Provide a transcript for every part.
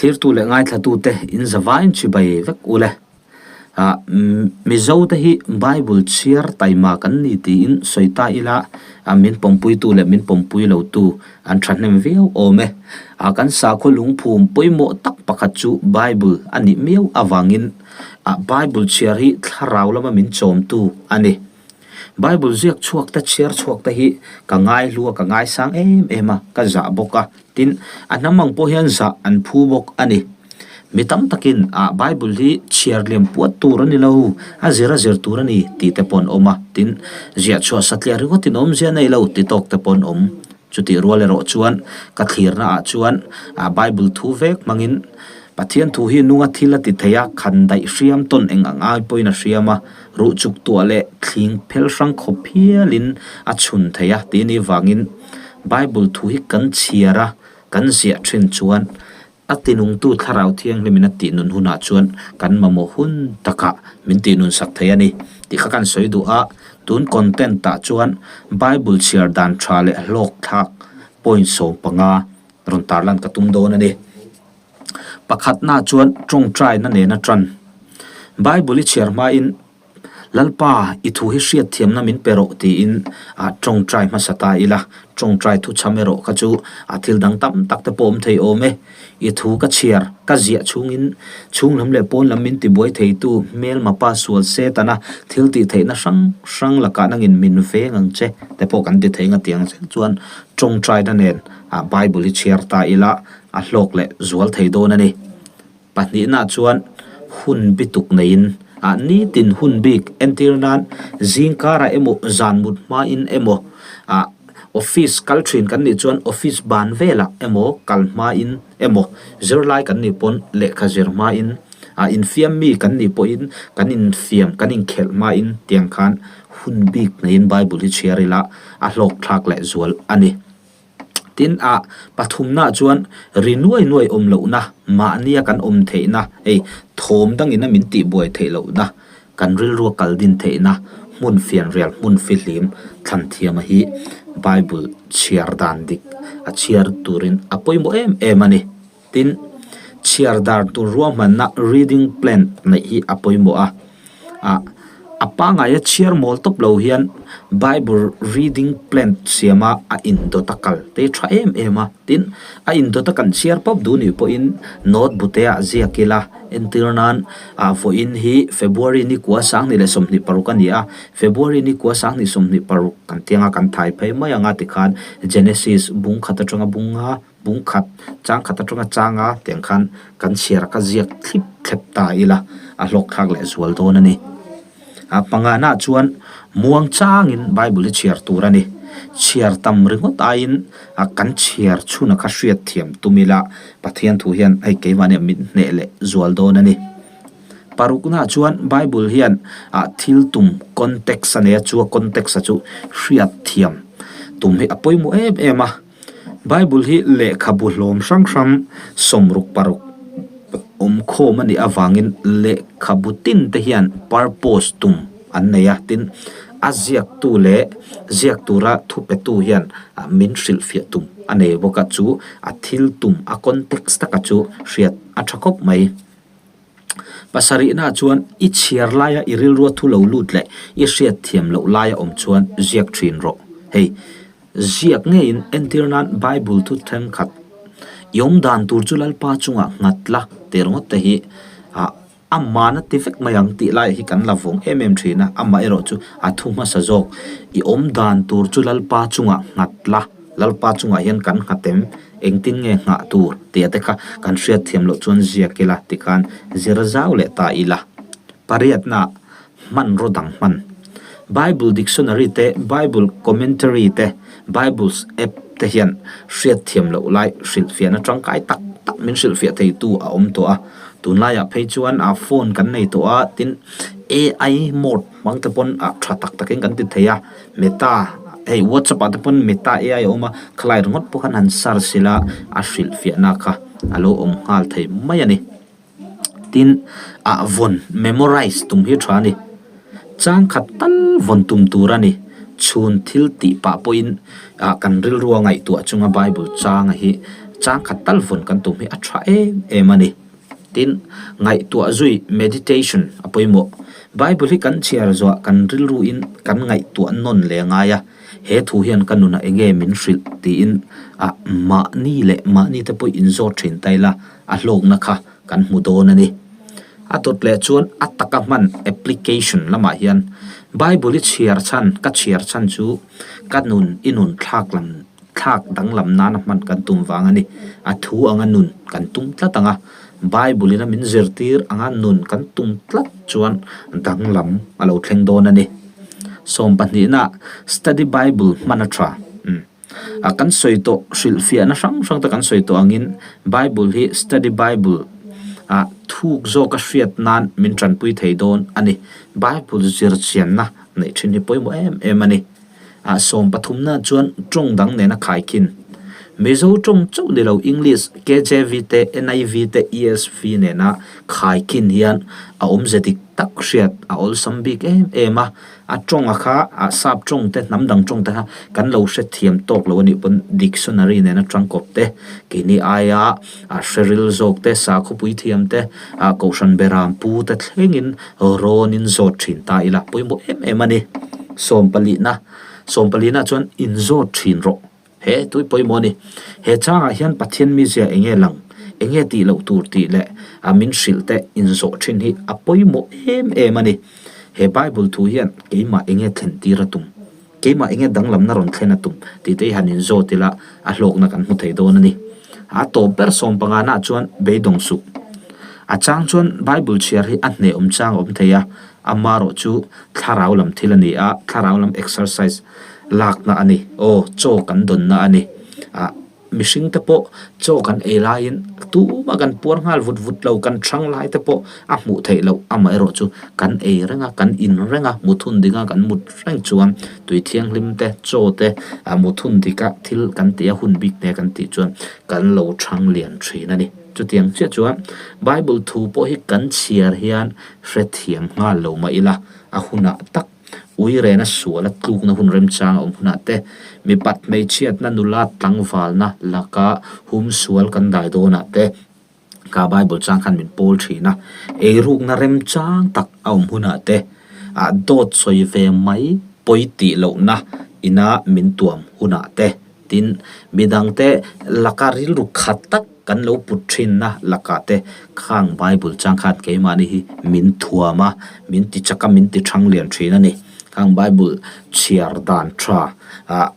Thlirtu leh ngaithlatute in zavain chibai vek ule. Ah, Mizote hi Bible chhiar taima kan ni tiin sawi ta ila, min pawmpuitu leh min pawmpui lotu an thahnem viau awm e. Ah, kan sakhaw lungphum pawimawh tak pakhat chu Bible a nih miau avangin ah Bible chhiar hi thlarau lama min chawmtu a ni. Bible ziak chhuak te chhiar chhuak te hi ka ngaihlu a, ka ngaisang em em a, ka zah bawk a. Tin, a hnam ang pawh hian zah an phu bawk a ni. Mi tam takin ah Bible hi chhiar liam puat tur a ni lo, a zir a zir tur a ni tih te pawh an awm a. Tin, ziah chhuah satliah ringawtin awmzia nei lo ti tawk te pawh an awm. Chutih rual erawh chuan ka thlirna ah chuan ah Bible thu vek hmangin Pathian thu hi nunga thil a ti thei a, khan daih hriam tawn eng ang ai pawhin a hriam a, ruh chuk tuah leh thling phel hrang khawp hialin a chhun thei a tih ni vangin Bible thu hi kan chhiar a, kan ziah thin chuan a tinungtu Thlarau Thianghlimin a tih nun hunah chuan kan mamawh hun takah min tih nun sak thei a ni tih kha kan sawi duh a, tun content ah chuan Bible chhiar dan tha leh hlawk thlak point 15 rawn tarlan ka tum dawn a ni. Pakhatna chuan tawngtaina nena tan. Bible i chhiar hmain, Lalpa, i thu hi hriatthiamna min pe rawh tiin a tawngtai hmasa ta ila. Tawngtai thuchham erawh kha chu a thil dang tam tak te pawh awm thei awm e. I thu ka chhiar, ka ziah chhungin chhunglam leh pawnlam min tibuai theitu hmelma pa sual Setana thil tih theihna hrang hrang lakah nangin min veng ang che te pawh kan ti thei ngatiang zel chuan tawngtaina nen a Bible hi chhiar ta ila a hlawk leh zual thei dawn a ni. Pahnihna chuan hun bituk neiin ah nitin hun bik entir nan zing karah emaw zan mut hmain emaw ah office kal thin kan nih chuan office ban velah emaw kal hmain emaw zirlai kan nih pawn lehkha zir hmain ah infiam mi kan nih pawhin kan infiam kan inkhelh hmain tiang khan hun bik neiin bible hi chhiar ila a hlawk thlak leh zual a ni. Tin, a pathumna chuan ri nuai nuai awm lohna, mahnia kan awm theihna, hei thawm dangin a min tihbuai theih lohna, kan rilrua kal din theihna, hmun fianrial, hmun fihlim thlan thiama hi Bible chhiar dan dik a chhiar turin a pawimawh em em a ni. Tin, chhiar dar tur ruahmanna, reading plan, neih hi a pawimawh a. A a pangaia chhiar mawl tawp lo hian Bible reading plan siama a indawt a kal te tha em em a. Tin, a indawt a kan chhiar pawp duh nih pawhin note bute ah ziak ila entir nan ah vawiin hi February ni kua 2026 a ni a, February ni kua 2026 kan tianga kan thai phei mai anga tikhan Genesis bung khat atanga bunga Bung khat, chang khat atanga changa tiang khan kan chhiar ka ziak thlip thlep ta ila a hlawk thlak leh zual dawn a ni. A pangana chuan muang changin Bible hi chhiar tur a ni. Chhiar tam ringawt aiin a kan chhiar chhuna kha hriat thiam tum ila Pathian thu hian hei keimahni ah min hneh leh zual dawn a ni. Parukna chuan Bible hian ah thil tum context a nei a, chu a context a chu hriat thiam tum hi a pawimawh em em a. Bible hi lehkhabu hlawm hrang hrang 66 awm khawm a nih avangin lehkhabu tin te hian purpose tum an nei a, tin a ziaktu leh ziak tura thupetu hian min hrilhfiah tum a nei bawk a, chu a thil tum a context taka chu hriat a tha khawp mai. Pasarihna chuan i chhiar laia i rilrua thu lo lut leh i hriat thiam loh laia awm chuan ziak thin rawh. Hei. Ziak ngeiin entir nan Bible thu thenkhat i awm dan tur chu Lalpa chungah nghat la tih ringawt te hi ah amah na ti vek mai ang tih lai hi kan la vawng em em thin a, amah erawh chu a thu hmasa zawk i awm dan tur chu Lalpa chungah nghat la, Lalpa chungah hian kan nghat em, engtin nge nghah tur tih te kha kan hriat thiam loh chuan ziak ila tikhan zir zau leh ta ila. Pariatna. Hmanraw dang hman. Bible dictionary te, Bible commentary te, Bibles app te hian hriatthiam loh lai hrilhfiahna tangkai tak tak min hrilhfiah theitu a awm tawh a. Tunlaiah phei chuan a phone kan nei tawh a, tin AI mode hmang te pawn a tha tak takin kan ti thei a. Meta, hei WhatsApp ah te pawn Meta AI a awm a, khalai ringawt pawh khan han search ila a hrilhfiahna kha a lo awm nghal thei mai a ni. Tin, ah vawn, memorize, tum hi tha a ni. Chang khat tal vawn tum tur a ni. Chhun thil tih pah pawhin ah kan rilrua ngaihtuah chunga Bible changa hi Chang khat tal vawn kan tum hi a tha em em a ni. Tin, ngaihtuah zui, meditation, a pawimawh. Bible hi kan chhiar zuah kan rilruin kan ngaihtuah nawn leh ngai a, he thu hian ka nunah eng nge min hrilh tiin a mahni leh mahni te pawh inzawt thin ta ila a hlawkna kha kan hmu dawn a ni. A dawt leh chuan a taka hman application lamah hian Bible i chhiar chhan ka chhiar chhan chu ka nun i nun thlak lam thlak danglam nana hman kan tum vang a ni. A thu anga nun kan tum tlat ang a, Bible ina min zirtir anga nun kan tum tlat chuan danglam a lo thleng dawn a ni. Sawmpahnihna, Study Bible hman a tha. Umm. A kan sawi tawh hrilhfiahna hrang hrang te kan sawi tawh angin Bible hi Study Bible ah thuk zawka hriat nan min tanpui thei dawn a ni. Bible zirchianna neih thin hi pawimawh em em a ni. Ah sawmpathumna chuan tawng dang nena khaikhin. Mizo tawng chauh ni lo English, KJV te, NIV te, ESV nena khaikhin hian a awmze dik tak hriat a awlsam bik em em a. A tawnga kha ah sap tawng te hnam dang tawng te kha kan lo hrethiam tawk lo a nih pawn dictionary nena tangkawp te keini aia ah hreril zawk te sakhawpui thiam te ah kohhran beram pu te thlengin rawnin zawt thin ta ila pawimawh em em a ni. Sawmpalihna Sawmpalihna chuan inzawt thin rawh. He tui pawimawh a ni. He changah hian Pathian mizia eng nge lang, eng nge tih loh tur tih leh a min hrilh te inzawh thin hi a pawimawh em em a ni. He Bible thu hian keimah eng nge thlen tir a tum, keimah eng nge danglamna rawn thlen a tum tih te hi han inzawt ila a hlawkna kan hmu thei dawn a ni. A tawp ber sawmpangana chuan beidawng suh. A chang chuan Bible chhiar hi a hnehawm chang a awm thei a, Amarawh chu thlarau lam thil a ni a, thlarau lam exercise lakna a ni. Aw, chaw kan dawnna a ni. Ah, mihring te pawh chaw kan ei laiin tumah kan puar nghal vut vut lo, kan thang lai te pawh a hmuh theih loh. Amaherawh chu kan ei reng a, kan in reng a, muthun dika kan mut reng chuan tui thianghlim te, chaw te, ah muthun dika thil kan tih a hun bik te kan tih chuan kan lo thang lian thin a ni. Chutiang chiah chuan Bible thu pawh hi kan chhiar hian hrethiam nghal lo mah ila, a hunah tak uirena suala tlukna hun remchang a awm hunah te, mipat hmeichhiatna nula tlangvalna laka humsual kan dai dawnah te ka Bible chang khan min pawl thin a, eirukna remchang tak a awm hunah te ah dawt sawi ve mai pawi tih lohna ina min tuam hunah te. Tin, midangte laka rilru khat tak kan lo put thinna lakah te khang Bible chang khan keimahni hi min thuam a, min ti chak a, min ti thang lian thin a ni. Khang Bible chhiar dan tha ah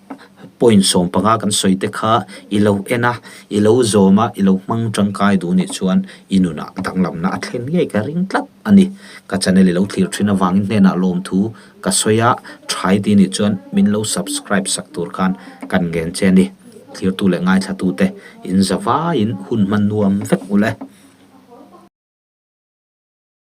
point 15 kan sawi te kha i lo en a, i lo zawm a, i lo hmang tangkai duh nih chuan i nunah danglamna a thlen ngei ka ring tlat a ni. Ka channel i lo thlir thin avangin hnenah lawmthu Ka sawi a, Thai ti nih chuan min lo subscribe sak tur khan kan ngen che a ni. Thirtu leh ngaithlatute in za vaiin hun hman nuam vek u le.